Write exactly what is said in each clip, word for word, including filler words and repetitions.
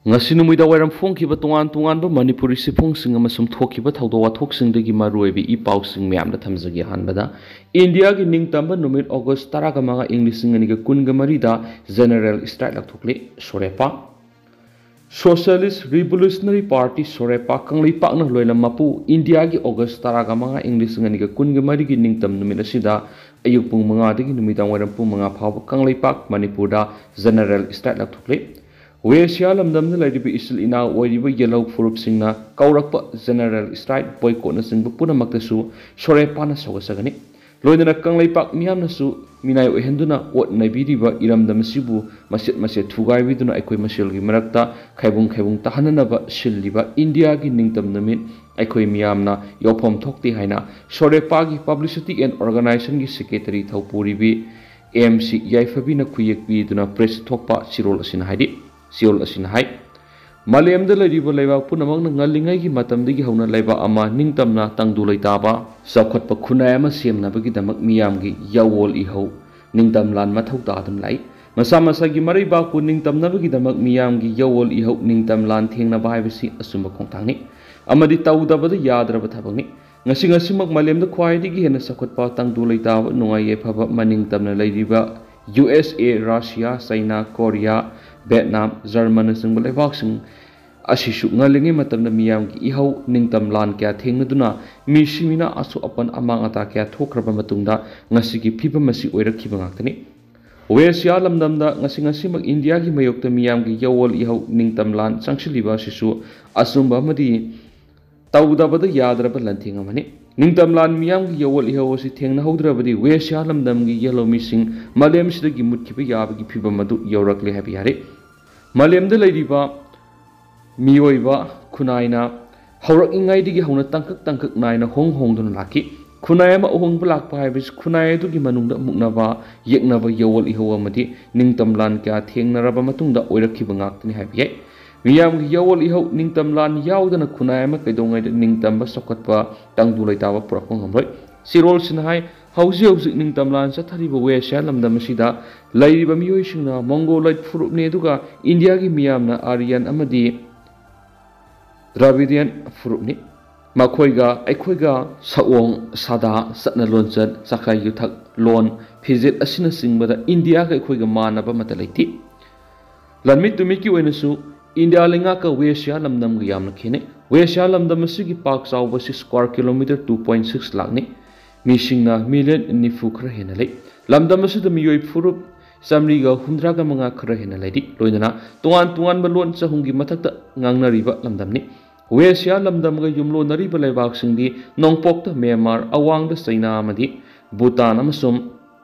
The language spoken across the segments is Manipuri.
ꯉꯁꯤ ꯅꯨꯃꯤꯗꯥꯡ ꯋꯥꯏꯔꯝ ꯐꯣꯡꯈꯤꯕ ꯇꯣꯉꯥꯟ ꯇꯣꯉꯥꯟꯕ ꯃꯅꯤꯄꯨꯔꯤ ꯁꯤꯐꯣꯡꯁꯤꯡ ꯑꯃꯁꯨꯡ ꯊꯣꯛꯈꯤꯕ ꯊꯧꯗꯣꯛ ꯋꯥꯊꯣꯛꯁꯤꯡꯗꯒꯤ ꯃꯔꯨꯑꯣꯏꯕ ꯏ ꯄꯥꯎꯁꯤꯡ ꯃꯌꯥꯝꯗ ꯊꯝꯖꯒꯦ꯫ ꯑꯍꯥꯟꯕꯗ, ꯏꯟꯗꯤꯌꯥꯒꯤ ꯅꯤꯡꯇꯝꯕ ꯅꯨꯃꯤꯠ ꯑꯣꯒꯁ ꯇꯔꯥꯃꯉꯥ, ꯏꯪ ꯂꯤꯁꯤꯡ ꯑꯅꯤꯒ ꯀꯨꯟꯒ ꯃꯔꯤꯗ ꯖꯦꯅꯔꯦꯜ ꯁ꯭ꯇ꯭ꯔꯥꯏꯛ ꯂꯥꯎꯊꯣꯛꯂꯤ꯫ Sorepa. Socialist Revolutionary Party, Sorepa, ꯀꯪꯂꯩꯄꯥꯛꯅ ꯂꯣꯏꯂꯝ ꯃꯄꯨ, ꯏꯟꯗꯤꯌꯥꯒꯤ ꯑꯣꯒꯁ ꯇꯔꯥꯃꯉꯥ, ꯏꯪ ꯂꯤꯁꯤꯡ ꯑꯅꯤꯒ ꯀꯨꯟꯒ ꯃꯔꯤꯒꯤ ꯅꯤꯡꯇꯝ ꯅꯨꯃꯤꯠ ꯑꯁꯤꯗ ꯑꯌꯨꯛ ꯄꯨꯡ ꯃꯉꯥꯗꯒꯤ ꯅꯨꯃꯤꯗꯥꯡ ꯋꯥꯏꯔꯝ ꯄꯨꯡ ꯃꯉꯥ ꯐꯥꯎꯕ ꯀꯪꯂꯩꯄꯥꯛ, ꯃꯅꯤꯄꯨꯔꯗ ꯖꯦꯅꯔꯦꯜ ꯁ꯭ꯇ꯭ꯔꯥꯏꯛ ꯂꯥꯎꯊꯣꯛꯂꯤ꯫ ꯋꯦꯁꯤꯌꯥ ꯂꯝꯗꯝꯗ ꯂꯩꯔꯤꯕ ꯏꯆꯤꯜ ꯏꯅꯥꯎ ꯑꯣꯏꯔꯤꯕ ꯌꯦꯜꯍꯧ ꯐꯨꯔꯨꯞꯁꯤꯡꯅ ꯀꯧꯔꯛꯄ ꯖꯦꯅꯔꯦꯜ ꯁ꯭ꯇ꯭ꯔꯥꯏꯛ ꯕꯣꯏꯀꯣꯠꯅꯆꯤꯡꯕ ꯄꯨꯝꯅꯃꯛꯇꯁꯨ ꯁꯣꯔꯦꯄꯥꯅ ꯁꯧꯒꯠꯆꯒꯅꯤ꯫ ꯂꯣꯏꯅꯅ ꯀꯪꯂꯩꯄꯥꯛ ꯃꯤꯌꯥꯝꯅꯁꯨ ꯃꯤꯅꯥꯏ ꯑꯣꯏꯍꯟꯗꯨꯅ ꯑꯣꯠ ꯅꯩꯕꯤꯔꯤꯕ ꯏꯔꯝꯗꯝ ꯑꯁꯤꯕꯨ ꯃꯆꯦꯠ ꯃꯆꯦꯠ ꯊꯨꯒꯥꯏꯕꯤꯗꯨꯅ ꯑꯩꯈꯣꯏ ꯃꯁꯦꯜꯒꯤ ꯃꯔꯛꯇ ꯈꯥꯏꯕꯨꯡ ꯈꯥꯏꯕꯨꯡ ꯇꯥꯍꯟꯅꯅꯕ ꯁꯤꯜꯂꯤꯕ ꯏꯟꯗꯤꯌꯥꯒꯤ ꯅꯤꯡꯇꯝ ꯅꯨꯃꯤꯠ ꯑꯩꯈꯣꯏ ꯃꯤꯌꯥꯝꯅ ꯌꯥꯎꯐꯝ ꯊꯣꯛꯇꯦ ꯍꯥꯏꯅ ꯁꯣꯔꯦꯄꯥꯒꯤ Publicity and Organizationꯒꯤ Secretary ꯊꯧꯄꯨꯔꯤꯕꯤ ꯑꯦꯝ ꯁꯤ ꯌꯥꯏꯐꯕꯤꯅ ꯈꯨꯌꯦꯛ ꯄꯤꯗꯨꯅ ꯄ꯭ꯔꯦꯁ ꯊꯣꯛꯄ ꯆꯦꯔꯣꯜ ꯑꯁꯤꯅ ꯍꯥꯏꯔꯤ꯫ ꯆꯦꯔꯣꯜ ꯑꯁꯤꯅ ꯍꯥꯏ, ꯃꯥꯂꯦꯝꯗ ꯂꯩꯔꯤꯕ ꯂꯩꯕꯥꯛ ꯄꯨꯝꯅꯃꯛꯅ ꯉꯜꯂꯤꯉꯩꯒꯤ ꯃꯇꯝꯗꯒꯤ ꯍꯧꯅ ꯂꯩꯕꯥꯛ ꯑꯃ ꯅꯤꯡꯇꯝꯅ ꯇꯪꯗꯨ ꯂꯩꯇꯥꯕ, ꯆꯥꯎꯈꯠꯄ ꯈꯨꯟꯅꯥꯏ ꯑꯃ ꯁꯦꯝꯅꯕꯒꯤꯗꯃꯛ ꯃꯤꯌꯥꯝꯒꯤ ꯌꯥꯋꯣꯜ ꯏꯍꯧ ꯅꯤꯡꯇꯝ ꯂꯥꯟ ꯃꯊꯧ ꯇꯥꯗꯨꯅ ꯂꯥꯛꯏ꯫ ꯃꯁꯥ ꯃꯁꯥꯒꯤ ꯃꯔꯩꯕꯥꯛꯄꯨ ꯅꯤꯡꯇꯝꯅꯕꯒꯤꯗꯃꯛ ꯃꯤꯌꯥꯝꯒꯤ ꯌꯥꯋꯣꯜ ꯏꯍꯧ ꯅꯤꯡꯇꯝ ꯂꯥꯟ ꯊꯦꯡꯅꯕ ꯍꯥꯏꯕꯁꯤ ꯑꯆꯨꯝꯕ ꯈꯣꯡꯊꯥꯡꯅꯤ ꯑꯃꯗꯤ ꯇꯧꯗꯕꯗ ꯌꯥꯗ꯭ꯔꯕ ꯊꯕꯛꯅꯤ꯫ ꯉꯁꯤ ꯉꯁꯤꯃꯛ ꯃꯥꯂꯦꯝꯗ ꯈ꯭ꯋꯥꯏꯗꯒꯤ ꯍꯦꯟꯅ ꯆꯥꯎꯈꯠꯄ, ꯇꯪꯗꯨ ꯂꯩꯇꯥꯕ, ꯅꯨꯡꯉꯥꯏ ꯌꯥꯏꯐꯕ, ꯃꯅꯤꯡ ꯇꯝꯅ ꯂꯩꯔꯤꯕ ꯌꯨ ꯑꯦꯁ ꯑꯦ, ꯔꯁꯤꯌꯥ, ꯆꯥꯏꯅꯥ, ꯀꯣꯔꯤꯌꯥ, ꯚꯦꯠꯅꯥꯝ, ꯖꯔꯃꯟꯅꯆꯤꯡꯕ ꯂꯩꯕꯥꯛꯁꯤꯡ ꯑꯁꯤꯁꯨ ꯉꯜꯂꯤꯉꯩ ꯃꯇꯝꯗ ꯃꯤꯌꯥꯝꯒꯤ ꯏꯍꯧ ꯅꯤꯡꯇꯝ ꯂꯥꯟ ꯀꯌꯥ ꯊꯦꯡꯅꯗꯨꯅ ꯃꯤ ꯁꯤꯃꯤꯅ ꯑꯁꯣꯛ ꯑꯄꯟ ꯑꯃꯥꯡ ꯑꯇꯥ ꯀꯌꯥ ꯊꯣꯛꯈ꯭ꯔꯕ ꯃꯇꯨꯡꯗ ꯉꯁꯤꯒꯤ ꯐꯤꯕꯝ ꯑꯁꯤ ꯑꯣꯏꯔꯛꯈꯤꯕ ꯉꯥꯛꯇꯅꯤ꯫ ꯋꯦꯁꯤꯌꯥ ꯂꯝꯗꯝꯗ ꯉꯁꯤ ꯉꯁꯤꯃꯛ ꯏꯟꯗꯤꯌꯥꯒꯤ ꯃꯥꯌꯣꯛꯇ ꯃꯤꯌꯥꯝꯒꯤ ꯌꯥꯋꯣꯜ ꯏꯍꯧ ꯅꯤꯡꯇꯝ ꯂꯥꯟ ꯆꯪꯁꯤꯜꯂꯤꯕ ꯑꯁꯤꯁꯨ ꯑꯆꯨꯝꯕ ꯑꯃꯗꯤ ꯇꯧꯗꯕꯗ ꯌꯥꯗ꯭ꯔꯕ ꯂꯟꯊꯦꯡ ꯑꯃꯅꯤ꯫ ꯅꯤꯡꯇꯝ ꯂꯥꯟ ꯃꯤꯌꯥꯝꯒꯤ ꯌꯥꯋꯣꯜ ꯏꯍꯧ ꯑꯁꯤ ꯊꯦꯡꯅꯍꯧꯗ꯭ꯔꯕꯗꯤ ꯋꯦꯁꯤꯌꯥ ꯂꯝꯗꯝꯒꯤ ꯌꯦꯜꯍꯧꯃꯤꯁꯤꯡ ꯃꯥꯂꯦꯝꯁꯤꯗꯒꯤ ꯃꯨꯠꯈꯤꯕ ꯌꯥꯕꯒꯤ ꯐꯤꯕꯝ ꯑꯗꯨ ꯌꯧꯔꯛꯂꯦ ꯍꯥꯏꯕ ꯌꯥꯔꯦ꯫ ꯃꯥꯂꯦꯝꯗ ꯂꯩꯔꯤꯕ ꯃꯤꯑꯣꯏꯕ ꯈꯨꯟꯅꯥꯏꯅ ꯍꯧꯔꯛꯏꯉꯩꯗꯒꯤ ꯍꯧꯅ ꯇꯥꯡꯀꯛ ꯇꯥꯡꯀꯛ ꯅꯥꯏꯅ ꯍꯣꯡ ꯍꯣꯡꯗꯨꯅ ꯂꯥꯛꯈꯤ꯫ ꯈꯨꯟꯅꯥꯏ ꯑꯃ ꯑꯍꯣꯡꯕ ꯂꯥꯛꯄ ꯍꯥꯏꯕꯁꯤ ꯈꯨꯟꯅꯥꯏ ꯑꯗꯨꯒꯤ ꯃꯅꯨꯡꯗ ꯃꯨꯛꯅꯕ, ꯌꯦꯛꯅꯕ, ꯌꯥꯋꯣꯜ ꯏꯍꯧ ꯑꯃꯗꯤ ꯅꯤꯡꯇꯝ ꯂꯥꯟ ꯀꯌꯥ ꯊꯦꯡꯅꯔꯕ ꯃꯇꯨꯡꯗ ꯑꯣꯏꯔꯛꯈꯤꯕ ꯉꯥꯛꯇꯅꯤ ꯍꯥꯏꯕ ꯌꯥꯏ꯫ ꯃꯤꯌꯥꯝꯒꯤ ꯌꯥꯋꯣꯜ ꯏꯍꯧ ꯅꯤꯡꯇꯝ ꯂꯥꯟ ꯌꯥꯎꯗꯅ ꯈꯨꯟꯅꯥꯏ ꯑꯃ ꯀꯩꯗꯧꯉꯩꯗ ꯅꯤꯡꯇꯝꯕ, ꯆꯥꯎꯈꯠꯄ, ꯇꯪꯗꯨ ꯂꯩꯇꯥꯕ ꯄꯨꯔꯛꯄ ꯉꯝꯂꯣꯏ꯫ ꯆꯦꯔꯣꯜꯁꯤꯅ ꯍꯥꯏ, ꯍꯧꯖꯤꯛ ꯍꯧꯖꯤꯛ ꯅꯤꯡꯇꯝꯂꯥꯟ ꯆꯠꯊꯔꯤꯕ ꯋꯦꯁꯤꯌꯥ ꯂꯝꯗꯝ ꯑꯁꯤꯗ ꯂꯩꯔꯤꯕ ꯃꯤꯑꯣꯏꯁꯤꯡꯅ ꯃꯣꯡꯒꯣꯂꯥꯏꯠ ꯐꯨꯔꯨꯞꯅꯤ, ꯑꯗꯨꯒ ꯏꯟꯗꯤꯌꯥꯒꯤ ꯃꯤꯌꯥꯝꯅ ꯑꯥꯔꯤꯌꯟ ꯑꯃꯗꯤ ꯗ꯭ꯔꯥꯕꯤꯗꯤꯌꯟ ꯐꯨꯔꯨꯞꯅꯤ꯫ ꯃꯈꯣꯏꯒ ꯑꯩꯈꯣꯏꯒ ꯁꯑꯣꯡ, ꯁꯥꯗꯥ, ꯆꯠꯅ ꯂꯣꯟꯆꯠ, ꯆꯥꯈꯥꯏ ꯌꯨꯊꯛ, ꯂꯣꯟ, ꯐꯤꯖꯦꯠ ꯑꯁꯤꯅꯆꯤꯡꯕꯗ ꯏꯟꯗꯤꯌꯥꯒ ꯑꯩꯈꯣꯏꯒ ꯃꯥꯟꯅꯕ ꯑꯃꯠꯇ ꯂꯩꯇꯦ꯫ ꯂꯟꯃꯤꯠ ꯇꯨꯃꯤꯠꯀꯤ ꯑꯣꯏꯅꯁꯨ ꯏꯟꯗꯤꯌꯥ ꯂꯩꯉꯥꯛꯀ ꯋꯦꯁꯤꯌꯥ ꯂꯝꯗꯝꯒ ꯌꯥꯝꯅ ꯈꯦꯠꯅꯩ꯫ ꯋꯦꯁꯤꯌꯥ ꯂꯝꯗꯝ ꯑꯁꯤꯒꯤ ꯄꯥꯛ ꯆꯥꯎꯕ ꯑꯁꯤ square kilometre two point six ꯂꯥꯛꯅꯤ꯫ ꯃꯤꯁꯤꯡꯅ ꯃꯤꯂꯤꯌꯟ ꯅꯤꯐꯨ ꯈꯔ ꯍꯦꯟꯅ ꯂꯩ꯫ ꯂꯝꯗꯝ ꯑꯁꯤꯗ ꯃꯤꯑꯣꯏ ꯐꯨꯔꯨꯞ ꯆꯥꯃꯔꯤꯒ ꯍꯨꯝꯗ꯭ꯔꯥꯒ ꯃꯉꯥ ꯈꯔ ꯍꯦꯟꯅ ꯂꯩꯔꯤ, ꯂꯣꯏꯅꯅ ꯇꯣꯉꯥꯟ ꯇꯣꯉꯥꯟꯕ ꯂꯣꯟ ꯆꯍꯨꯝꯒꯤ ꯃꯊꯛꯇ ꯉꯥꯡꯅꯔꯤꯕ ꯂꯝꯗꯝꯅꯤ꯫ ꯋꯦꯁꯤꯌꯥ ꯂꯝꯗꯝꯒ ꯌꯨꯝꯂꯣꯟꯅꯔꯤꯕ ꯂꯩꯕꯥꯛꯁꯤꯡꯗꯤ ꯅꯣꯡꯄꯣꯛꯇ ꯃ꯭ꯌꯥꯟꯃꯥꯔ, ꯑꯋꯥꯡꯗ ꯆꯩꯅꯥ ꯑꯃꯗꯤ ꯚꯨꯇꯥꯟ ꯑꯃꯁꯨꯡ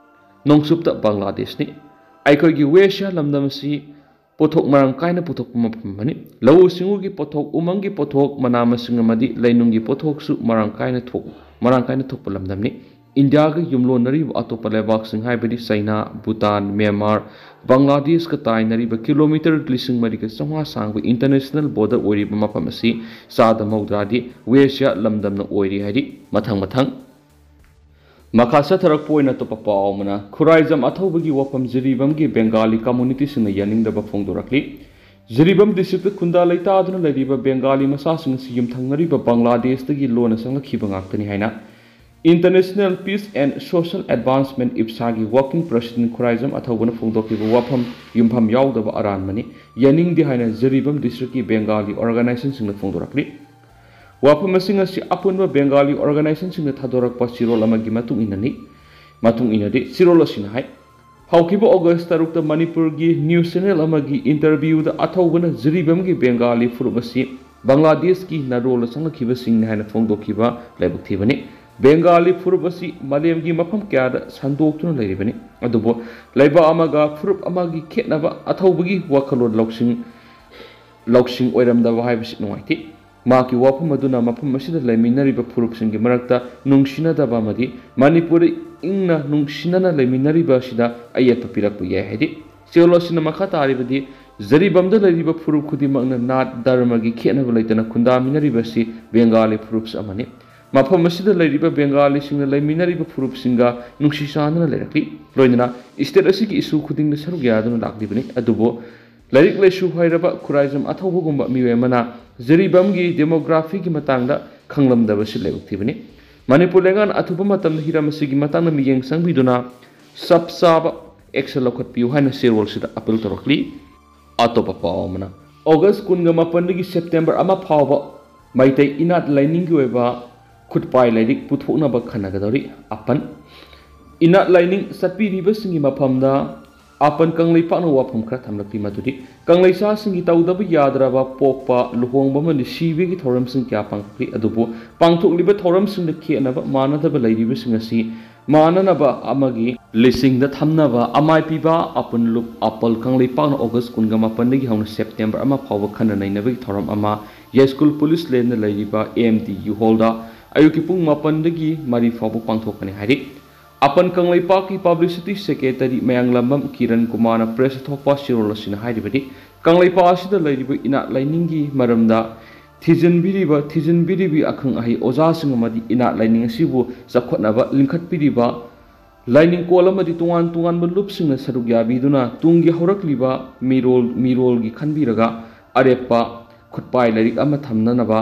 ꯅꯣꯡꯆꯨꯞꯇ ꯕꯪꯒ꯭ꯂꯥꯗꯦꯁꯅꯤ꯫ ꯑꯩꯈꯣꯏꯒꯤ ꯋꯦꯁꯤꯌꯥ ꯂꯝꯗꯝ ꯑꯁꯤ ꯄꯣꯠꯊꯣꯛ ꯃꯔꯥꯡ ꯀꯥꯏꯅ ꯄꯨꯊꯣꯛꯄ ꯃꯐꯝ ꯑꯃꯅꯤ꯫ ꯂꯧꯎ ꯁꯤꯡꯎꯒꯤ ꯄꯣꯠꯊꯣꯛ, ꯎꯃꯪꯒꯤ ꯄꯣꯠꯊꯣꯛ, ꯃꯅꯥ ꯃꯁꯤꯡ ꯑꯃꯗꯤ ꯂꯩꯅꯨꯡꯒꯤ ꯄꯣꯠꯊꯣꯛꯁꯨ ꯃꯔꯥꯡ ꯀꯥꯏꯅ ꯊꯣꯛ-, ꯃꯔꯥꯡ ꯀꯥꯏꯅ ꯊꯣꯛꯄ ꯂꯝꯗꯝꯅꯤ꯫ ꯏꯟꯗꯤꯌꯥꯒ ꯌꯨꯝꯂꯣꯟꯅꯔꯤꯕ ꯑꯇꯣꯞꯄ ꯂꯩꯕꯥꯛꯁꯤꯡ ꯍꯥꯏꯕꯗꯤ ꯆꯩꯅꯥ, ꯚꯨꯇꯥꯟ, ꯃ꯭ꯌꯥꯟꯃꯥꯔ, ꯕꯪꯒ꯭ꯂꯥꯗꯦꯁꯀ ꯇꯥꯏꯅꯔꯤꯕ kilometre ꯂꯤꯁꯤꯡ ꯃꯔꯤꯒ ꯆꯥꯝꯃꯉꯥ ꯁꯥꯡꯕ international border ꯑꯣꯏꯔꯤꯕ ꯃꯐꯝ ꯑꯁꯤ ꯆꯥꯗ ꯃꯧꯗ꯭ꯔꯥꯗꯤ ꯋꯦꯁꯤꯌꯥ ꯂꯝꯗꯝꯅ ꯑꯣꯏꯔꯤ ꯍꯥꯏꯔꯤ꯫ ꯃꯊꯪ ꯃꯊꯪ ꯃꯈꯥ ꯆꯠꯊꯔꯛꯄ ꯑꯣꯏꯅ ꯑꯇꯣꯞꯄ ꯄꯥꯎ ꯑꯃꯅ, ꯈꯨꯔꯥꯏꯖꯝ ꯑꯊꯧꯕꯒꯤ ꯋꯥꯐꯝ ꯖꯤꯔꯤꯕꯥꯝꯒꯤ ꯕꯦꯡꯒꯥꯂꯤ communityꯁꯤꯡꯅ ꯌꯥꯅꯤꯡꯗꯕ ꯐꯣꯡꯗꯣꯔꯛꯂꯤ꯫ ꯖꯤꯔꯤꯕꯥꯝ districtꯇ ꯈꯨꯟꯗꯥ ꯂꯩꯇꯥꯗꯨꯅ ꯂꯩꯔꯤꯕ ꯕꯦꯡꯒꯥꯂꯤ ꯃꯆꯥꯁꯤꯡ ꯑꯁꯤ ꯌꯨꯝꯊꯪꯅꯔꯤꯕ ꯕꯪꯒ꯭ꯂꯥꯗꯦꯁꯇꯒꯤ ꯂꯣꯟꯅ ꯆꯪꯂꯛꯈꯤꯕ ꯉꯥꯛꯇꯅꯤ ꯍꯥꯏꯅ International Peace and Social Advancement, IPSAꯒꯤ working president Khuraijam ꯑꯊꯧꯕꯅ ꯐꯣꯡꯗꯣꯛꯈꯤꯕ ꯋꯥꯐꯝ ꯌꯨꯝꯐꯝ ꯌꯥꯎꯗꯕ ꯑꯔꯥꯟꯕꯅꯤ, ꯌꯥꯅꯤꯡꯗꯦ ꯍꯥꯏꯅ ꯖꯤꯔꯤꯕꯥꯝ districtꯀꯤ ꯕꯦꯡꯒꯥꯂꯤ organizationꯁꯤꯡꯅ ꯐꯣꯡꯗꯣꯔꯛꯂꯤ꯫ ꯋꯥꯐꯝ ꯑꯁꯤꯡ ꯑꯁꯤ ꯑꯄꯨꯟꯕ ꯕꯦꯡꯒꯥꯂꯤ organizationꯁꯤꯡꯅ ꯊꯥꯗꯣꯔꯛꯄ ꯆꯦꯔꯣꯜ ꯑꯃꯒꯤ ꯃꯇꯨꯡ ꯏꯟꯅꯅꯤ꯫ ꯃꯇꯨꯡ ꯏꯟꯅꯗꯤ ꯆꯦꯔꯣꯜ ꯑꯁꯤꯅ ꯍꯥꯏ, ꯍꯧꯈꯤꯕ August ꯇꯔꯨꯛꯇ ꯃꯅꯤꯄꯨꯔꯒꯤ news channel ꯑꯃꯒꯤ interviewꯗ ꯑꯊꯧꯕꯅ ꯖꯤꯔꯤꯕꯥꯝꯒꯤ ꯕꯦꯡꯒꯥꯂꯤ ꯐꯨꯔꯨꯞ ꯑꯁꯤ ꯕꯪꯒ꯭ꯂꯥꯗꯦꯁꯀꯤ ꯅꯥꯔꯣꯜꯗ ꯆꯪꯂꯛꯈꯤꯕꯁꯤꯡꯅꯤ ꯍꯥꯏꯅ ꯐꯣꯡꯗꯣꯛꯈꯤꯕ ꯂꯥꯏꯕꯛ ꯊꯤꯕꯅꯤ꯫ ꯕꯦꯡꯒꯥꯂꯤ ꯐꯨꯔꯨꯞ ꯑꯁꯤ ꯃꯥꯂꯦꯝꯒꯤ ꯃꯐꯝ ꯀꯌꯥꯗ ꯁꯟꯗꯣꯛꯇꯨꯅ ꯂꯩꯔꯤꯕꯅꯤ꯫ ꯑꯗꯨꯕꯨ ꯂꯩꯕꯥꯛ ꯑꯃꯒ ꯐꯨꯔꯨꯞ ꯑꯃꯒꯤ ꯈꯦꯠꯅꯕ ꯑꯊꯧꯕꯒꯤ ꯋꯥꯈꯜꯂꯣꯟ ꯂꯧꯁꯤꯡ, ꯂꯧꯁꯤꯡ ꯑꯣꯏꯔꯝꯗꯕ ꯍꯥꯏꯕꯁꯤ ꯅꯨꯡꯉꯥꯏꯇꯦ꯫ ꯃꯍꯥꯛꯀꯤ ꯋꯥꯐꯝ ꯑꯗꯨꯅ ꯃꯐꯝ ꯑꯁꯤꯗ ꯂꯩꯃꯤꯟꯅꯔꯤꯕ ꯐꯨꯔꯨꯞꯁꯤꯡꯒꯤ ꯃꯔꯛꯇ ꯅꯨꯡꯁꯤꯅꯗꯕ ꯑꯃꯗꯤ ꯃꯅꯤꯄꯨꯔꯗ ꯏꯪꯅ ꯅꯨꯡꯁꯤꯅꯅ ꯂꯩꯃꯤꯟꯅꯔꯤꯕ ꯑꯁꯤꯗ ꯑꯌꯦꯠꯄ ꯄꯤꯔꯛꯄ ꯌꯥꯏ ꯍꯥꯏꯔꯤ꯫ ꯆꯦꯔꯣꯜ ꯑꯁꯤꯅ ꯃꯈꯥ ꯇꯥꯔꯤꯕꯗꯤ, ꯖꯔꯤꯕꯝꯗ ꯂꯩꯔꯤꯕ ꯐꯨꯔꯨꯞ ꯈꯨꯗꯤꯡꯃꯛꯅ ꯅꯥꯠ ꯙꯔꯃꯒꯤ ꯈꯦꯠꯅꯕ ꯂꯩꯇꯅ ꯈꯨꯟꯗꯥꯃꯤꯟꯅꯔꯤꯕ ꯑꯁꯤ ꯕꯦꯡꯒꯥꯂꯤ ꯐꯨꯔꯨꯞꯁꯨ ꯑꯃꯅꯤ꯫ ꯃꯐꯝ ꯑꯁꯤꯗ ꯂꯩꯔꯤꯕ ꯕꯦꯡꯒꯥꯂꯤꯁꯤꯡꯅ ꯂꯩꯃꯤꯟꯅꯔꯤꯕ ꯐꯨꯔꯨꯞꯁꯤꯡꯒ ꯅꯨꯡꯁꯤ ꯆꯥꯟꯅꯅ ꯂꯩꯔꯛꯂꯤ꯫ ꯂꯣꯏꯅꯅ state ꯑꯁꯤꯒꯤ issue ꯈꯨꯗꯤꯡꯗ ꯁꯔꯨꯛ ꯌꯥꯗꯨꯅ ꯂꯥꯛꯂꯤꯕꯅꯤ꯫ ꯑꯗꯨꯕꯨ ꯂꯥꯏꯔꯤꯛ ꯂꯥꯏꯁꯨ ꯍꯩꯔꯕ ꯈꯨꯔꯥꯏꯖꯝ ꯑꯊꯧꯕꯒꯨꯝꯕ ꯃꯤꯑꯣꯏ ꯑꯃꯅ ꯖꯤꯔꯤꯕꯥꯝꯒꯤ demographyꯒꯤ ꯃꯇꯥꯡꯗ ꯈꯪꯂꯝꯗꯕꯁꯤ ꯂꯥꯏꯕꯛ ꯊꯤꯕꯅꯤ꯫ ꯃꯅꯤꯄꯨꯔ ꯂꯩꯉꯥꯛꯅ ꯑꯊꯨꯕ ꯃꯇꯝꯗ ꯍꯤꯔꯝ ꯑꯁꯤꯒꯤ ꯃꯇꯥꯡꯗ ꯃꯤꯠꯌꯦꯡ ꯆꯪꯕꯤꯗꯨꯅ ꯆꯞ ꯆꯥꯕ action ꯂꯧꯈꯠꯄꯤꯌꯨ ꯍꯥꯏꯅ ꯆꯦꯔꯣꯜꯁꯤꯗ appeal ꯇꯧꯔꯛꯂꯤ꯫ ꯑꯇꯣꯞꯄ ꯄꯥꯎ ꯑꯃꯅ, August ꯀꯨꯟꯒ ꯃꯥꯄꯟꯗꯒꯤ September ꯑꯃ ꯐꯥꯎꯕ ꯃꯩꯇꯩ ꯏꯅꯥꯠ ꯂꯥꯏꯅꯤꯡꯒꯤ ꯑꯣꯏꯕ ꯈꯨꯠꯄꯥꯏ ꯂꯥꯏꯔꯤꯛ ꯄꯨꯊꯣꯛꯅꯕ ꯈꯟꯅꯒꯗꯧꯔꯤ꯫ ꯑꯄꯟ, ꯏꯅꯥꯠ ꯂꯥꯏꯅꯤꯡ ꯆꯠꯄꯤꯔꯤꯕꯁꯤꯡꯒꯤ ꯃꯐꯝꯗ ꯑꯄꯟ ꯀꯪꯂꯩꯄꯥꯛꯅ ꯋꯥꯐꯝ ꯈꯔ ꯊꯝꯂꯛꯂꯤ, ꯃꯗꯨꯗꯤ ꯀꯪꯂꯩꯁꯥꯁꯤꯡꯒꯤ ꯇꯧꯗꯕ ꯌꯥꯗ꯭ꯔꯕ ꯄꯣꯛꯄ, ꯂꯨꯍꯣꯡꯕ ꯑꯃꯗꯤ ꯁꯤꯕꯒꯤ ꯊꯧꯔꯝꯁꯤꯡ ꯀꯌꯥ ꯄꯥꯡꯊꯣꯛꯂꯤ꯫ ꯑꯗꯨꯕꯨ ꯄꯥꯡꯊꯣꯛꯂꯤꯕ ꯊꯧꯔꯝꯁꯤꯡꯗ ꯈꯦꯠꯅꯕ ꯃꯥꯟꯅꯗꯕ ꯂꯩꯔꯤꯕꯁꯤꯡ ꯑꯁꯤ ꯃꯥꯟꯅꯅꯕ ꯑꯃꯒꯤ ꯂꯤꯁꯤꯡꯗ ꯊꯝꯅꯕ ꯑꯃꯥꯏ ꯄꯤꯕ ꯑꯄꯨꯟ ꯂꯨꯞ ꯑꯄꯜ ꯀꯪꯂꯩꯄꯥꯛꯅ August ꯀꯨꯟꯒ ꯃꯥꯄꯟꯗꯒꯤ ꯍꯧꯅ September ꯑꯃ ꯐꯥꯎꯕ ꯈꯟꯅ ꯅꯩꯅꯕꯒꯤ ꯊꯧꯔꯝ ꯑꯃ ꯌꯥꯏꯁ꯭ꯀꯨꯜ ꯄꯨꯂꯤꯁ ꯂꯦꯟꯗ ꯂꯩꯔꯤꯕ M D U hallꯗ ꯑꯌꯨꯛꯀꯤ ꯄꯨꯡ ꯃꯥꯄꯟꯗꯒꯤ ꯃꯔꯤ ꯐꯥꯎꯕ ꯄꯥꯡꯊꯣꯛꯀꯅꯤ ꯍꯥꯏꯔꯤ꯫ ꯑꯄꯟ ꯀꯪꯂꯩꯄꯥꯛꯀꯤ publicity secretary ꯃꯌꯥꯡꯂꯝꯕꯝ ꯀꯤꯔꯟ ꯀꯨꯃꯥꯔꯅ press ꯊꯣꯛꯄ ꯆꯦꯔꯣꯜ ꯑꯁꯤꯅ ꯍꯥꯏꯔꯤꯕꯗꯤ, ꯀꯪꯂꯩꯄꯥꯛ ꯑꯁꯤꯗ ꯂꯩꯔꯤꯕ ꯏꯅꯥꯠ ꯂꯥꯏꯅꯤꯡꯒꯤ ꯃꯔꯝꯗ ꯊꯤꯖꯤꯟꯕꯤꯔꯤꯕ, ꯊꯤꯖꯤꯟꯕꯤꯔꯤꯕꯤ ꯑꯈꯪ ꯑꯍꯩ ꯑꯣꯖꯥꯁꯤꯡ ꯑꯃꯗꯤ ꯏꯅꯥꯠ ꯂꯥꯏꯅꯤꯡ ꯑꯁꯤꯕꯨ ꯆꯥꯎꯈꯠꯅꯕ ꯂꯤꯡꯈꯠꯄꯤꯔꯤꯕ ꯂꯥꯏꯅꯤꯡꯀꯣꯜ ꯑꯃꯗꯤ ꯇꯣꯉꯥꯟ ꯇꯣꯉꯥꯟꯕ ꯂꯨꯞꯁꯤꯡꯅ ꯁꯔꯨꯛ ꯌꯥꯕꯤꯗꯨꯅ ꯇꯨꯡꯒꯤ ꯍꯧꯔꯛꯂꯤꯕ ꯃꯤꯔꯣꯜ, ꯃꯤꯔꯣꯜꯒꯤ ꯈꯟꯕꯤꯔꯒ ꯑꯔꯦꯞꯄ ꯈꯨꯠꯄꯥꯏ ꯂꯥꯏꯔꯤꯛ ꯑꯃ ꯊꯝꯅꯅꯕ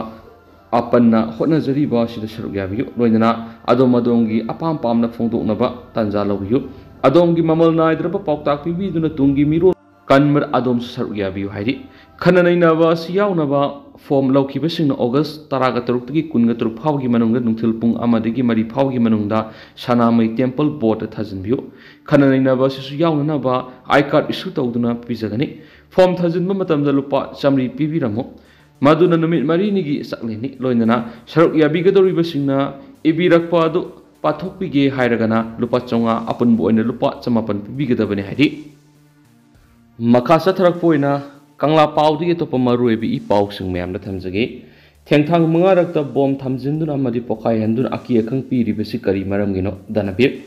ꯑꯄꯟꯅ ꯍꯣꯠꯅꯖꯔꯤꯕ ꯑꯁꯤꯗ ꯁꯔꯨꯛ ꯌꯥꯕꯤꯌꯨ꯫ ꯂꯣꯏꯅꯅ ꯑꯗꯣꯝ ꯑꯗꯣꯝꯒꯤ ꯑꯄꯥꯝ ꯄꯥꯝꯅ ꯐꯣꯡꯗꯣꯛꯅꯕ ꯇꯥꯟꯖꯥ ꯂꯧꯕꯤꯌꯨ꯫ ꯑꯗꯣꯝꯒꯤ ꯃꯃꯜ ꯅꯥꯏꯗ꯭ꯔꯕ ꯄꯥꯎꯇꯥꯛ ꯄꯤꯕꯤꯗꯨꯅ ꯇꯨꯡꯒꯤ ꯃꯤꯔꯣꯜ ꯀꯟꯕꯗ ꯑꯗꯣꯝꯁꯨ ꯁꯔꯨꯛ ꯌꯥꯕꯤꯌꯨ ꯍꯥꯏꯔꯤ꯫ ꯈꯟꯅ ꯅꯩꯅꯕ ꯑꯁꯤ ꯌꯥꯎꯅꯕ form ꯂꯧꯈꯤꯕꯁꯤꯡꯅ August ꯇꯔꯥꯒ ꯇꯔꯨꯛꯇꯒꯤ ꯀꯨꯟꯒ ꯇꯔꯨꯛ ꯐꯥꯎꯒꯤ ꯃꯅꯨꯡꯗ ꯅꯨꯡꯊꯤꯜ ꯄꯨꯡ ꯑꯃꯗꯒꯤ ꯃꯔꯤ ꯐꯥꯎꯒꯤ ꯃꯅꯨꯡꯗ ꯁꯅꯥꯃꯍꯤ temple boardꯇ ꯊꯥꯖꯤꯟꯕꯤꯌꯨ꯫ ꯈꯟꯅ ꯅꯩꯅꯕ ꯑꯁꯤꯁꯨ ꯌꯥꯎꯅꯅꯕ I card issue ꯇꯧꯗꯨꯅ ꯄꯤꯖꯒꯅꯤ꯫ Form ꯊꯥꯖꯤꯟꯕ ꯃꯇꯝꯗ ꯂꯨꯄꯥ ꯆꯥꯃꯔꯤ ꯄꯤꯕꯤꯔꯝꯃꯨ꯫ ꯃꯗꯨꯅ ꯅꯨꯃꯤꯠ ꯃꯔꯤꯅꯤꯒꯤ ꯆꯥꯛꯂꯦꯟꯅꯤ꯫ ꯂꯣꯏꯅꯅ ꯁꯔꯨꯛ ꯌꯥꯕꯤꯒꯗꯧꯔꯤꯕꯁꯤꯡꯅ ꯏꯕꯤꯔꯛꯄ ꯑꯗꯨ ꯄꯥꯊꯣꯛꯄꯤꯒꯦ ꯍꯥꯏꯔꯒꯅ ꯂꯨꯄꯥ ꯆꯥꯝꯃꯉꯥ, ꯑꯄꯨꯟꯕ ꯑꯣꯏꯅ ꯂꯨꯄꯥ ꯆꯃꯥꯄꯟ ꯄꯤꯕꯤꯒꯗꯕꯅꯤ ꯍꯥꯏꯔꯤ꯫ ꯃꯈꯥ ꯆꯠꯊꯔꯛꯄ ꯑꯣꯏꯅ ꯀꯪꯂꯥ ꯄꯥꯎꯗꯒꯤ ꯑꯇꯣꯞꯄ ꯃꯔꯨꯑꯣꯏꯕ ꯏ ꯄꯥꯎꯁꯤꯡ ꯃꯌꯥꯝꯗ ꯊꯝꯖꯒꯦ꯫ ꯊꯦꯡꯊꯥꯡ ꯃꯉꯥꯔꯛꯇ bomb ꯊꯝꯖꯤꯟꯗꯨꯅ ꯑꯃꯗꯤ ꯄꯣꯈꯥꯏꯍꯟꯗꯨꯅ ꯑꯀꯤ ꯑꯈꯪ ꯄꯤꯔꯤꯕꯁꯤ ꯀꯔꯤ ꯃꯔꯝꯒꯤꯅꯣ? ꯗꯅꯕꯤꯔ꯫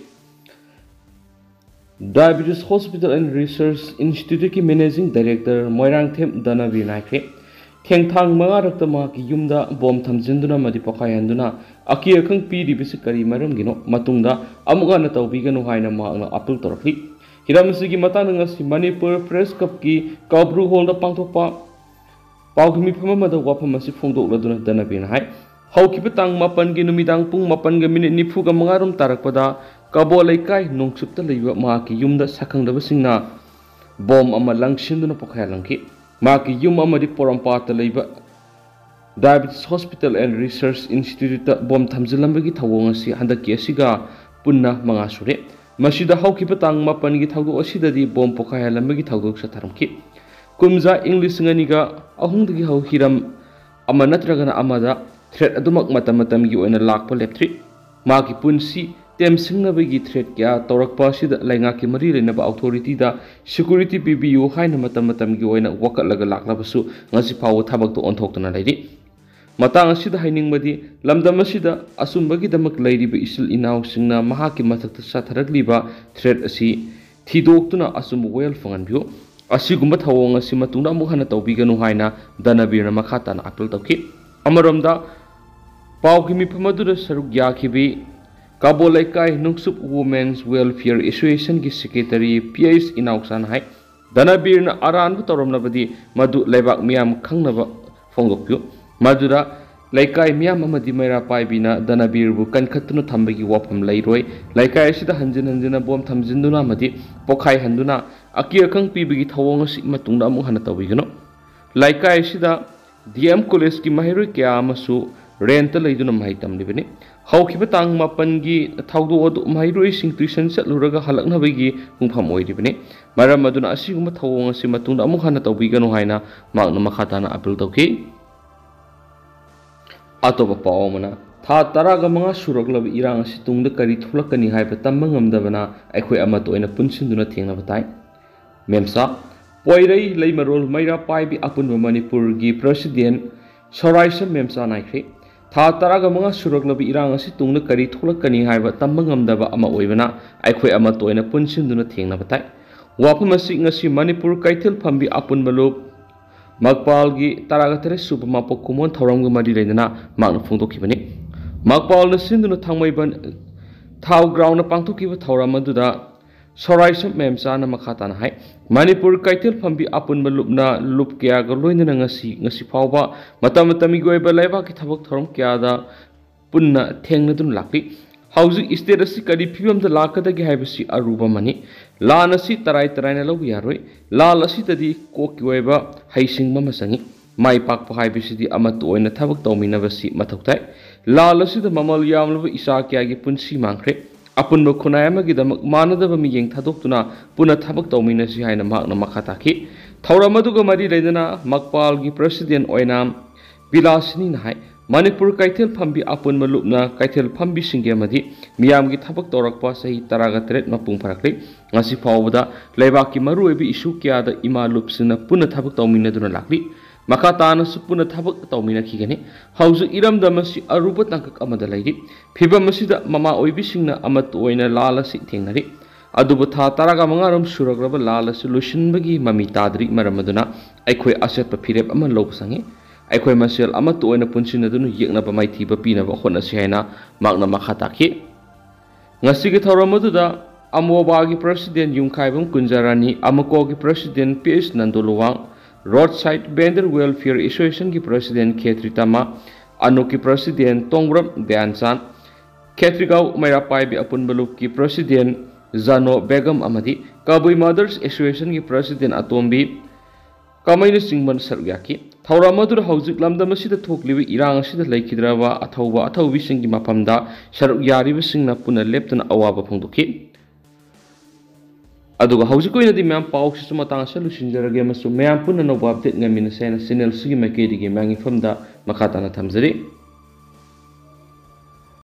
Diabetes Hospital and Research Instituteꯀꯤ Managing Director Moirangthem ꯗꯅꯕꯤꯔ ꯍꯥꯏꯈ꯭ꯔꯦ꯫ ꯊꯦꯡꯊꯥꯡ ꯃꯉꯥꯔꯛꯇ ꯃꯍꯥꯛꯀꯤ ꯌꯨꯝꯗ ꯕꯣꯝ ꯊꯝꯖꯤꯟꯗꯨꯅ ꯑꯃꯗꯤ ꯄꯣꯈꯥꯏꯍꯟꯗꯨꯅ ꯑꯀꯤ ꯑꯈꯪ ꯄꯤꯔꯤꯕꯁꯤ ꯀꯔꯤ ꯃꯔꯝꯒꯤꯅꯣ? ꯃꯇꯨꯡꯗ ꯑꯃꯨꯛ ꯍꯟꯅ ꯇꯧꯕꯤꯒꯅꯨ ꯍꯥꯏꯅ ꯃꯍꯥꯛꯅ ꯑꯥꯄꯤꯜ ꯇꯧꯔꯛꯂꯤ꯫ ꯍꯤꯔꯝ ꯑꯁꯤꯒꯤ ꯃꯇꯥꯡꯗ ꯉꯁꯤ ꯃꯅꯤꯄꯨꯔ ꯄ꯭ꯔꯦꯁ ꯀ꯭ꯂꯕꯀꯤ ꯀꯥꯕ꯭ꯔꯨ ꯍꯣꯜꯗ ꯄꯥꯡꯊꯣꯛꯄ ꯄꯥꯎꯒꯤ ꯃꯤꯐꯝ ꯑꯃꯗ ꯋꯥꯐꯝ ꯑꯁꯤ ꯐꯣꯡꯗꯣꯛꯂꯗꯨꯅ ꯗꯅꯕꯤꯔꯅ ꯍꯥꯏ, ꯍꯧꯈꯤꯕ ꯇꯥꯡ ꯃꯥꯄꯟꯒꯤ ꯅꯨꯃꯤꯗꯥꯡ ꯄꯨꯡ ꯃꯥꯄꯟꯒ ꯃꯤꯅꯤꯠ ꯅꯤꯐꯨꯒ ꯃꯉꯥꯔꯣꯝ ꯇꯥꯔꯛꯄꯗ ꯀꯕꯣ ꯂꯩꯀꯥꯏ ꯅꯣꯡꯆꯨꯞꯇ ꯂꯩꯕ ꯃꯍꯥꯛꯀꯤ ꯌꯨꯝꯗ ꯁꯛꯈꯪꯗꯕꯁꯤꯡꯅ ꯕꯣꯝ ꯑꯃ ꯂꯪꯁꯤꯟꯗꯨꯅ ꯄꯣꯈꯥꯏꯍꯜꯂꯝꯈꯤ꯫ ꯃꯍꯥꯛꯀꯤ ꯌꯨꯝ ꯑꯃꯗꯤ ꯄꯣꯔꯣꯝꯄꯥꯠꯇ ꯂꯩꯕ Diabetes Hospital and Research Instituteꯇ ꯕꯣꯝ ꯊꯝꯖꯤꯜꯂꯝꯕꯒꯤ ꯊꯧꯑꯣꯡ ꯑꯁꯤ ꯍꯟꯗꯛꯀꯤ ꯑꯁꯤꯒ ꯄꯨꯟꯅ ꯃꯉꯥ ꯁꯨꯔꯦ꯫ ꯃꯁꯤꯗ ꯍꯧꯈꯤꯕ ꯇꯥꯡ ꯃꯥꯄꯟꯒꯤ ꯊꯧꯗꯣꯛ ꯑꯁꯤꯗꯗꯤ ꯕꯣꯝ ꯄꯣꯈꯥꯏꯍꯜꯂꯝꯕꯒꯤ ꯊꯧꯗꯣꯛ ꯆꯠꯊꯔꯝꯈꯤ꯫ ꯀꯨꯝꯖꯥ ꯏꯪ ꯂꯤꯁꯤꯡ ꯑꯅꯤꯒ ꯑꯍꯨꯝꯗꯒꯤ ꯍꯧ ꯍꯤꯔꯝ ꯑꯃ ꯅꯠꯇ꯭ꯔꯒꯅ ꯑꯃꯗ threat ꯑꯗꯨꯃꯛ ꯃꯇꯝ ꯃꯇꯝꯒꯤ ꯑꯣꯏꯅ ꯂꯥꯛꯄ ꯂꯦꯞꯇ꯭ꯔꯤ꯫ ꯃꯍꯥꯛꯀꯤ ꯄꯨꯟꯁꯤ ꯇꯦꯝꯁꯤꯡꯅꯕꯒꯤ threat ꯀꯌꯥ ꯇꯧꯔꯛꯄ ꯑꯁꯤꯗ ꯂꯩꯉꯥꯛꯀꯤ ꯃꯔꯤ ꯂꯩꯅꯕ authorityꯗ security ꯄꯤꯕꯤꯌꯨ ꯍꯥꯏꯅ ꯃꯇꯝ ꯃꯇꯝꯒꯤ ꯑꯣꯏꯅ ꯋꯥꯀꯠꯂꯒ ꯂꯥꯛꯂꯕꯁꯨ ꯉꯁꯤ ꯐꯥꯎꯕ ꯊꯕꯛꯇ ꯑꯣꯟꯊꯣꯛꯇꯅ ꯂꯩꯔꯤ꯫ ꯃꯇꯥꯡ ꯑꯁꯤꯗ ꯍꯥꯏꯅꯤꯡꯕꯗꯤ, ꯂꯝꯗꯝ ꯑꯁꯤꯗ ꯑꯆꯨꯝꯕꯒꯤꯗꯃꯛ ꯂꯩꯔꯤꯕ ꯏꯆꯤꯜ ꯏꯅꯥꯎꯁꯤꯡꯅ ꯃꯍꯥꯛꯀꯤ ꯃꯊꯛꯇ ꯆꯠꯊꯔꯛꯂꯤꯕ threat ꯑꯁꯤ ꯊꯤꯗꯣꯛꯇꯨꯅ ꯑꯆꯨꯝꯕ ꯋꯥꯌꯦꯜ ꯐꯪꯍꯟꯕꯤꯌꯨ꯫ ꯑꯁꯤꯒꯨꯝꯕ ꯊꯧꯑꯣꯡ ꯑꯁꯤ ꯃꯇꯨꯡꯗ ꯑꯃꯨꯛ ꯍꯟꯅ ꯇꯧꯕꯤꯒꯅꯨ ꯍꯥꯏꯅ ꯗꯅꯕꯤꯔꯅ ꯃꯈꯥ ꯇꯥꯅ ꯑꯥꯄꯤꯜ ꯇꯧꯈꯤ꯫ ꯑꯃꯔꯣꯝꯗ, ꯄꯥꯎꯒꯤ ꯃꯤꯐꯝ ꯑꯗꯨꯗ ꯁꯔꯨꯛ ꯌꯥꯈꯤꯕꯤ ꯀꯥꯕꯣ ꯂꯩꯀꯥꯏ ꯅꯨꯡꯁꯨꯞ Women's Welfare Associationꯒꯤ secretary ꯄꯤ ꯑꯩꯆ ꯏꯅꯥꯎꯆꯥꯅ ꯍꯥꯏ, ꯗꯅꯕꯤꯔꯅ ꯑꯔꯥꯟꯕ ꯇꯧꯔꯝꯂꯕꯗꯤ ꯃꯗꯨ ꯂꯩꯕꯥꯛ ꯃꯤꯌꯥꯝ ꯈꯪꯅꯕ ꯐꯣꯡꯗꯣꯛꯄꯤꯌꯨ꯫ ꯃꯗꯨꯗ ꯂꯩꯀꯥꯏ ꯃꯤꯌꯥꯝ ꯑꯃꯗꯤ ꯃꯩꯔꯥ ꯄꯥꯏꯕꯤꯅ ꯗꯅꯕꯤꯔꯕꯨ ꯀꯟꯈꯠꯇꯨꯅ ꯊꯝꯕꯒꯤ ꯋꯥꯐꯝ ꯂꯩꯔꯣꯏ꯫ ꯂꯩꯀꯥꯏ ꯑꯁꯤꯗ ꯍꯟꯖꯤꯟ ꯍꯟꯖꯤꯟꯅ ꯕꯣꯝ ꯊꯝꯖꯤꯟꯗꯨꯅ ꯑꯃꯗꯤ ꯄꯣꯈꯥꯏꯍꯟꯗꯨꯅ ꯑꯀꯤ ꯑꯈꯪ ꯄꯤꯕꯒꯤ ꯊꯧꯑꯣꯡ ꯑꯁꯤ ꯃꯇꯨꯡꯗ ꯑꯃꯨꯛ ꯍꯟꯅ ꯇꯧꯕꯤꯒꯅꯨ꯫ ꯂꯩꯀꯥꯏ ꯑꯁꯤꯗ ꯗꯤ ꯑꯦꯝ ꯀꯣꯂꯦꯖꯀꯤ ꯃꯍꯩꯔꯣꯏ ꯀꯌꯥ ꯑꯃꯁꯨ rentꯇ ꯂꯩꯗꯨꯅ ꯃꯍꯩ ꯇꯝꯂꯤꯕꯅꯤ꯫ ꯍꯧꯈꯤꯕ ꯇꯥꯡ ꯃꯥꯄꯟꯒꯤ ꯊꯧꯗꯣꯛ ꯑꯗꯨ ꯃꯍꯩꯔꯣꯏꯁꯤꯡ tuition ꯆꯠꯂꯨꯔꯒ ꯍꯜꯂꯛꯅꯕꯒꯤ ꯄꯨꯡꯐꯝ ꯑꯣꯏꯔꯤꯕꯅꯤ꯫ ꯃꯔꯝ ꯑꯗꯨꯅ ꯑꯁꯤꯒꯨꯝꯕ ꯊꯧꯑꯣꯡ ꯑꯁꯤ ꯃꯇꯨꯡꯗ ꯑꯃꯨꯛ ꯍꯟꯅ ꯇꯧꯕꯤꯒꯅꯨ ꯍꯥꯏꯅ ꯃꯍꯥꯛꯅ ꯃꯈꯥ ꯇꯥꯅ ꯑꯥꯄꯤꯜ ꯇꯧꯈꯤ꯫ ꯑꯇꯣꯞꯄ ꯄꯥꯎ ꯑꯃꯅ, ꯊꯥ ꯇꯔꯥꯒ ꯃꯉꯥ ꯁꯨꯔꯛꯂꯕ ꯏꯔꯥꯡ ꯑꯁꯤ ꯇꯨꯡꯗ ꯀꯔꯤ ꯊꯣꯛꯂꯛꯀꯅꯤ ꯍꯥꯏꯕ ꯇꯝꯕ ꯉꯝꯗꯕꯅ ꯑꯩꯈꯣꯏ ꯑꯃꯠꯇ ꯑꯣꯏꯅ ꯄꯨꯟꯁꯤꯟꯗꯨꯅ ꯊꯦꯡꯅꯕ ꯇꯥꯏ꯫ ꯃꯦꯝꯆꯥ ꯄꯣꯏꯔꯩ ꯂꯩꯃꯔꯣꯜ ꯃꯩꯔꯥ ꯄꯥꯏꯕꯤ ꯑꯄꯨꯟꯕ ꯃꯅꯤꯄꯨꯔꯒꯤ president ꯁꯣꯔꯥꯏꯁꯝ ꯃꯦꯝꯆꯥ ꯅꯥꯏꯈ꯭ꯔꯦ꯫ ꯊꯥ ꯇꯔꯥꯒ ꯃꯉꯥ ꯁꯨꯔꯛꯂꯕ ꯏꯔꯥꯡ ꯑꯁꯤ ꯇꯨꯡꯗ ꯀꯔꯤ ꯊꯣꯛꯂꯛꯀꯅꯤ ꯍꯥꯏꯕ ꯇꯝꯕ ꯉꯝꯗꯕ ꯑꯃ ꯑꯣꯏꯕꯅ ꯑꯩꯈꯣꯏ ꯑꯃꯠꯇ ꯑꯣꯏꯅ ꯄꯨꯟꯁꯤꯟꯗꯨꯅ ꯊꯦꯡꯅꯕ ꯇꯥꯏ꯫ ꯋꯥꯐꯝ ꯑꯁꯤ ꯉꯁꯤ ꯃꯅꯤꯄꯨꯔ ꯀꯩꯊꯦꯜ ꯐꯝꯕꯤ ꯑꯄꯨꯟꯕ ꯂꯨꯞ ꯃꯛꯄꯥꯜꯒꯤ ꯇꯔꯥꯒ ꯇꯔꯦꯠ ꯁꯨꯕ ꯃꯄꯣꯛ ꯀꯨꯝꯑꯣꯟ ꯊꯧꯔꯝꯒ ꯃꯔꯤ ꯂꯩꯅꯅ ꯃꯍꯥꯛꯅ ꯐꯣꯡꯗꯣꯛꯈꯤꯕꯅꯤ꯫ ꯃꯛꯄꯥꯜꯅ ꯁꯤꯟꯗꯨꯅ ꯊꯥꯡꯃꯩꯕꯟ ꯊꯥꯎ ꯒ꯭ꯔꯥꯎꯟꯗ ꯄꯥꯡꯊꯣꯛꯈꯤꯕ ꯊꯧꯔꯝ ꯑꯗꯨꯗ ꯁꯣꯔꯥꯏꯁꯝ ꯃꯦꯝꯆꯥꯅ ꯃꯈꯥ ꯇꯥꯅ ꯍꯥꯏ, ꯃꯅꯤꯄꯨꯔ ꯀꯩꯊꯦꯜ ꯐꯝꯕꯤ ꯑꯄꯨꯟꯕ ꯂꯨꯞꯅ ꯂꯨꯞ ꯀꯌꯥꯒ ꯂꯣꯏꯅꯅ ꯉꯁꯤ, ꯉꯁꯤ ꯐꯥꯎꯕ ꯃꯇꯝ ꯃꯇꯝꯒꯤ ꯑꯣꯏꯕ ꯂꯩꯕꯥꯛꯀꯤ ꯊꯕꯛ ꯊꯧꯔꯝ ꯀꯌꯥꯗ ꯄꯨꯟꯅ ꯊꯦꯡꯅꯗꯨꯅ ꯂꯥꯛꯂꯤ꯫ ꯍꯧꯖꯤꯛ ꯁ꯭ꯇꯦꯠ ꯑꯁꯤ ꯀꯔꯤ ꯐꯤꯕꯝꯗ ꯂꯥꯛꯀꯗꯒꯦ ꯍꯥꯏꯕꯁꯤ ꯑꯔꯨꯕ ꯑꯃꯅꯤ꯫ ꯂꯥꯟ ꯑꯁꯤ ꯇꯔꯥꯏ ꯇꯔꯥꯏꯅ ꯂꯧꯕ ꯌꯥꯔꯣꯏ꯫ ꯂꯥꯟ ꯑꯁꯤꯗꯗꯤ ꯀꯣꯛꯀꯤ ꯑꯣꯏꯕ ꯍꯩꯁꯤꯡꯕ ꯑꯃ ꯆꯪꯏ꯫ ꯃꯥꯏ ꯄꯥꯛꯄ ꯍꯥꯏꯕꯁꯤꯗꯤ ꯑꯃꯠꯇ ꯑꯣꯏꯅ ꯊꯕꯛ ꯇꯧꯃꯤꯟꯅꯕꯁꯤ ꯃꯊꯧ ꯇꯥꯏ꯫ ꯂꯥꯟ ꯑꯁꯤꯗ ꯃꯃꯜ ꯌꯥꯝꯂꯕ ꯏꯆꯥ ꯀꯌꯥꯒꯤ ꯄꯨꯟꯁꯤ ꯃꯥꯡꯈ꯭ꯔꯦ꯫ ꯑꯄꯨꯟꯕ ꯈꯨꯟꯅꯥꯏ ꯑꯃꯒꯤꯗꯃꯛ ꯃꯥꯟꯅꯗꯕ ꯃꯤꯠꯌꯦꯡ ꯊꯥꯗꯣꯛꯇꯨꯅ ꯄꯨꯟꯅ ꯊꯕꯛ ꯇꯧꯃꯤꯟꯅꯁꯤ ꯍꯥꯏꯅ ꯃꯍꯥꯛꯅ ꯃꯈꯥ ꯇꯥꯈꯤ꯫ ꯊꯧꯔꯝ ꯑꯗꯨꯒ ꯃꯔꯤ ꯂꯩꯅꯅ ꯃꯛꯄꯥꯜꯒꯤ ꯄ꯭ꯔꯁꯤꯗꯦꯟ ꯑꯣꯏꯅꯥꯝ ꯕꯤꯂꯥꯁꯤꯅꯤꯅ ꯍꯥꯏ, ꯃꯅꯤꯄꯨꯔ ꯀꯩꯊꯦꯜ ꯐꯝꯕꯤ ꯑꯄꯨꯟꯕ ꯂꯨꯞꯅ ꯀꯩꯊꯦꯜ ꯐꯝꯕꯤꯁꯤꯡꯒꯤ ꯑꯃꯗꯤ ꯃꯤꯌꯥꯝꯒꯤ ꯊꯕꯛ ꯇꯧꯔꯛꯄ ꯆꯍꯤ ꯇꯔꯥꯒ ꯇꯔꯦꯠ ꯃꯄꯨꯡ ꯐꯥꯔꯛꯂꯤ꯫ ꯉꯁꯤ ꯐꯥꯎꯕꯗ ꯂꯩꯕꯥꯛꯀꯤ ꯃꯔꯨꯑꯣꯏꯕ ꯏꯁꯨ ꯀꯌꯥꯗ ꯏꯃꯥ ꯂꯨꯞꯁꯤꯡꯅ ꯄꯨꯟꯅ ꯊꯕꯛ ꯇꯧꯃꯤꯟꯅꯗꯨꯅ ꯂꯥꯛꯂꯤ꯫ ꯃꯈꯥ ꯇꯥꯅꯁꯨ ꯄꯨꯟꯅ ꯊꯕꯛ ꯇꯧꯃꯤꯟꯅꯈꯤꯒꯅꯤ꯫ ꯍꯧꯖꯤꯛ ꯏꯔꯝꯗꯝ ꯑꯁꯤ ꯑꯔꯨꯕ ꯇꯥꯡꯀꯛ ꯑꯃꯗ ꯂꯩꯔꯤ꯫ ꯐꯤꯕꯝ ꯑꯁꯤꯗ ꯃꯃꯥ ꯑꯣꯏꯕꯤꯁꯤꯡꯅ ꯑꯃꯠꯇ ꯑꯣꯏꯅ ꯂꯥꯜ ꯑꯁꯤ ꯊꯦꯡꯅꯔꯤ꯫ ꯑꯗꯨꯕꯨ ꯊꯥ ꯇꯔꯥꯒ ꯃꯉꯥꯔꯣꯝ ꯁꯨꯔꯛꯂꯕ ꯂꯥꯜ ꯑꯁꯤ ꯂꯣꯏꯁꯤꯟꯕꯒꯤ ꯃꯃꯤ ꯇꯥꯗ꯭ꯔꯤ꯫ ꯃꯔꯝ ꯑꯗꯨꯅ ꯑꯩꯈꯣꯏ ꯑꯆꯦꯠꯄ ꯐꯤꯔꯦꯞ ꯑꯃ ꯂꯧꯕ ꯆꯪꯏ꯫ ꯑꯩꯈꯣꯏ ꯃꯁꯦꯜ ꯑꯃꯠꯇ ꯑꯣꯏꯅ ꯄꯨꯟꯁꯤꯟꯅꯗꯨꯅ ꯌꯦꯛꯅꯕ ꯃꯥꯏꯊꯤꯕ ꯄꯤꯅꯕ ꯍꯣꯠꯅꯁꯤ ꯍꯥꯏꯅ ꯃꯍꯥꯛꯅ ꯃꯈꯥ ꯇꯥꯈꯤ꯫ ꯉꯁꯤꯒꯤ ꯊꯧꯔꯝ ꯑꯗꯨꯗ ꯑꯃꯣꯕꯥꯒꯤ ꯄ꯭ꯔꯁꯤꯗꯦꯟ ꯌꯨꯝꯈꯥꯏꯕꯝ ꯀꯨꯟꯖꯔꯥꯅꯤ, ꯑꯃꯀꯣꯒꯤ president P H Nandu Luwang, roadside vendor welfare ꯑꯦꯁꯣꯁꯤꯌꯦꯁꯟꯒꯤ ꯄ꯭ꯔꯁꯤꯗꯦꯟ ꯈꯦꯇ꯭ꯔꯤ ꯇꯃꯥ, ꯑꯅꯨꯛꯀꯤ ꯄ꯭ꯔꯁꯤꯗꯦꯟ ꯇꯣꯡꯕ꯭ꯔꯝ ꯗꯌꯥꯟꯆꯥꯟ, ꯈꯦꯇ꯭ꯔꯤꯒꯥꯎ ꯃꯩꯔꯥ ꯄꯥꯏꯕꯤ ꯑꯄꯨꯟꯕ ꯂꯨꯞꯀꯤ ꯄ꯭ꯔꯁꯤꯗꯦꯟ ꯖꯥꯅꯣ ꯕꯦꯒꯝ ꯑꯃꯗꯤ ꯀꯕꯨꯏ ꯃꯗꯔꯁ ꯑꯦꯁꯣꯁꯤꯌꯦꯁꯟꯒꯤ ꯄ꯭ꯔꯁꯤꯗꯦꯟ ꯑꯇꯣꯝꯕꯤ ꯀꯃꯩꯅꯆꯤꯡꯕꯅ ꯁꯔꯨꯛ ꯌꯥꯈꯤ꯫ ꯊꯧꯔꯝ ꯑꯗꯨꯗ ꯍꯧꯖꯤꯛ ꯂꯝꯗꯝ ꯑꯁꯤꯗ ꯊꯣꯛꯂꯤꯕ ꯏꯔꯥꯡ ꯑꯁꯤꯗ ꯂꯩꯈꯤꯗ꯭ꯔꯕ ꯑꯊꯧꯕ ꯑꯊꯧꯕꯤꯁꯤꯡꯒꯤ ꯃꯐꯝꯗ ꯁꯔꯨꯛ ꯌꯥꯔꯤꯕꯁꯤꯡꯅ ꯄꯨꯟꯅ ꯂꯦꯞꯇꯨꯅ ꯑꯋꯥꯕ ꯐꯣꯡꯗꯣꯛꯈꯤ꯫ ꯑꯗꯨꯒ ꯍꯧꯖꯤꯛꯀꯤ ꯑꯣꯏꯅꯗꯤ ꯃꯌꯥꯝ ꯄꯥꯎꯁꯤꯁꯨ ꯃꯇꯥꯡ ꯑꯁꯤꯗ ꯂꯣꯏꯁꯤꯟꯖꯔꯒꯦ ꯑꯃꯁꯨꯡ ꯃꯌꯥꯝ ꯄꯨꯟꯅ ꯑꯅꯧꯕ ꯑꯞꯗꯦꯠ ꯉꯥꯏꯃꯤꯟꯅꯁꯦ ꯍꯥꯏꯅ ꯆꯦꯅꯦꯜꯁꯤꯒꯤ ꯃꯥꯏꯀꯩꯗꯒꯤ ꯃꯌꯥꯝꯒꯤ ꯃꯐꯝꯗ ꯃꯈꯥ ꯇꯥꯅ ꯊꯝꯖꯔꯤ꯫